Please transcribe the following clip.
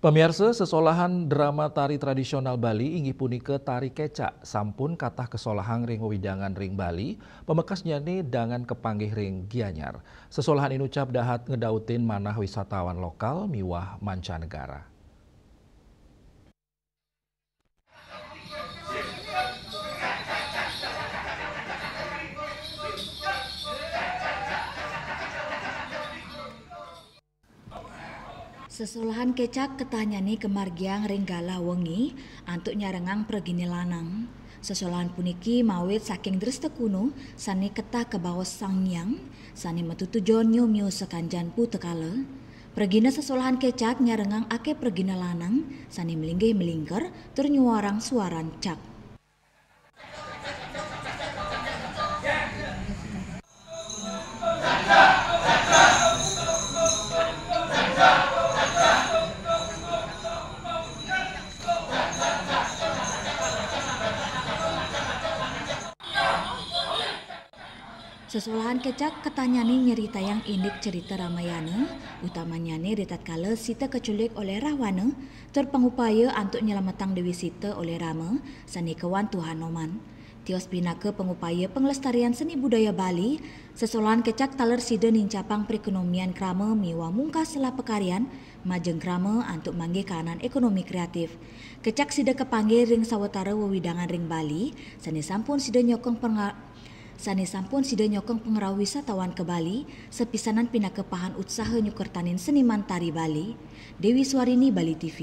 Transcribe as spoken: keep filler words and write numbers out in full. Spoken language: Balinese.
Pamiarsa, sesolahan drama tari tradisional Bali inggih punika tari kecak, sampun katah kesolahang ring wewidangan ring Bali, pamekasnyane dangan kapanggih ring Gianyar. Sesolahan inucap dahat ngedautin manah wisatawan lokal miwah mancanegara. Sesolahan kecak ketahnyane kamargiang ring galah wengi antuk nyarengang pragina lanang. Sesolahan puniki mawit saking dresta kuno sane ketah kabaos Sang Hyang, sane matutujon nyomyo sakancan putakala. Pragina sesolahan kecak nyarengang akeh pragina lanang sane malinggih malingker tur nyuarang suaran cak. Sesolahan kecak ketahnyane nyeritayang indik cerita Ramayana, utamanyane ritatkala Sita kaculik olih Rahwana, tur pangupaya antuk nyelametang Dewi Sita olih Rama, sane kawan Tuhan Hanoman. Tios pinaka pangupaya panglestarian seni budaya Bali, sesolahan kecak taler sida nincapang perekonomian krama miwah mungkas selah pakaryan majeng krama antuk manggih kahanan ekonomi kreatif. Kecak sida kapanggih ring sawatara wewidangan ring Bali, sane sampun sida nyokong penga-, sane sampun sida nyokong pangrauh wisatawan ka Bali, sapisanan pinaka pahan utsaha nyukertanin seniman tari Bali. Dewi Swarini, Bali T V.